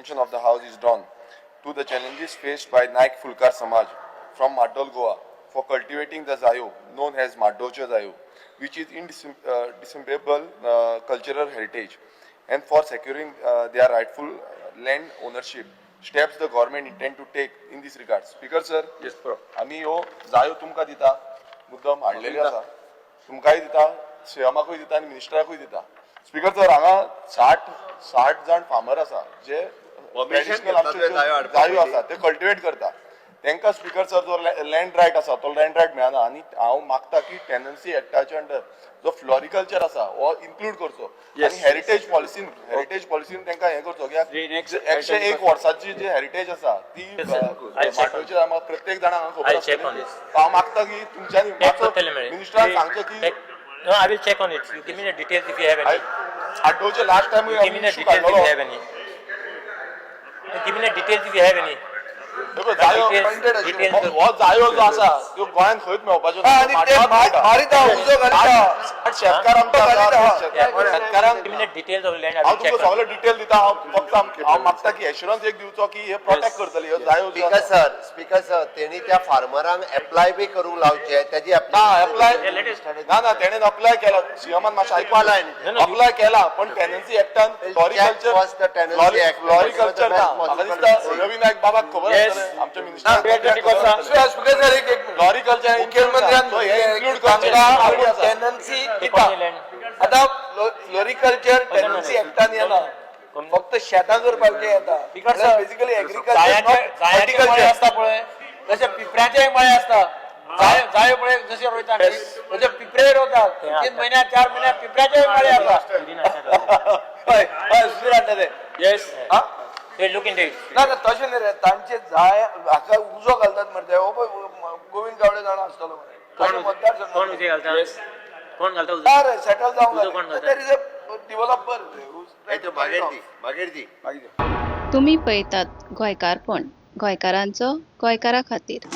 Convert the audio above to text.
attention of the House is drawn to the challenges faced by Naik Fulkar Samaj from Mardol, Goa for cultivating the Zayo, known as Mardolcho Zayo, which is indiscernible cultural heritage, and for securing their rightful land ownership. Steps the government intend to take in this regard. Speaker sir, Yes, bro. आमी ह्यो जायो तुमकां दिता, मुद्दम हाडलेल्यो आसा, तुमकांय दिता, सीएमाकूय दिता आनी मिनिस्टराकूय दिता. स्पीकर सर, हांगा 60 जाण फार्मर आसा जे Permission traditional घेतला आमच्यो तुवें ज्यो जायो हाडपाक जायो पयलीं? आसा ते कल्टिवेट करता. तांकां स्पीकर सर, जो लँड रायट आसा तो लँड रायट मेळना आनी हांव मागता की टेनन्सी एक्टाच्या अंडर जो फ्लॉरिकल्चर आसा हो इन्क्लूड करचो आनी हेरिटेज पॉलिसीन तांकां हें करचो The next कित्याक 101 वर्साची जी हेरिटेज आसा ती Yes, sir. I'll check on माटोळच्या आमकां प्रत्येक जाणांक खबर I'll check on आसतली. this. हांव मागता की तुमच्यांनी Check करतले मरे. मिनिस्टरान सांगचें की No, I will check on it. You give me the details if you have any. आड्डोचे last time You give me the issue details if you काडलेलो. Have any. You give me the details if you have any. हे पळय, जायो Details, details. हो जायो जो आसा त्यो गोंयांत खंयच मेळपाच्यो ना. आनी ते माटवांत मेळटा. मारिता, उजो घालिता. 60 शेतकार आमचे आसा, घालिता. शेतकारांक Give me the details of land. I हांव will check तुमकां on सगळे it. Detail दिता. हांव फक्त हांव मागता की एश्युरन्स एक दिवचो की हे प्रोटेक्ट करतले ह्यो जायो ज्यो स्पीकर आसा. सर, स्पीकर सर, तेणी त्या फार्मरांक एप्लाय बी करूंक लावचे तेजी. ना एप्लाय Yeah, let us- ना ना, तेणेन अप्लाय केला. सीएमान मातशें आयकून. नाही. No, no, apply केला, पण tenancy एक्टान floriculture Check first the Tenancy Act. Floriculture ना. म्हाका दिसता रवी नायक बाबाक खबर Yes. आसतलें, आमच्या मिनिस्टर. स्पीकर सर, एक एक मिनिट. फ्लॉरिकल्चर मुख्यमंत्र्यान इन्क्लूड करचें already आसा. Tenancy Take on the land. आता फ्लोरिकल्चर टेनन्सी एक्टान येना, फक्त शेतां करपाक येता. Because, sir, basically जायांचे agriculture. जायांचे मळे आसता पळय, तशे पिपऱ्याचे मळे आसता. जायो जायो पळय जशे रोयता न्ही, तशे पिपरे रोयतात. 3 म्हयन्या, 4 म्हयन्या पिपऱ्याचे मळे आसता. हय हय, सुधीर हाडटा ते. येस. हा. We'll look into it. ना ना, तशें न्ही रे, तांचे जाय हाका उजो घालतात मरे ते. हो पळय, गोविंद गावडे जाणा आसतलो मरे. कोण मतदार कोण उजो घालता? कोण घालता उजो? ना रे, सेटल उजो कोण जावंक घालता? There is a developer. मागीर दी, मागीर दी. तुमी पळयतात गोंयकारपण, गोंयकारांचो गोंयकारा खातीर.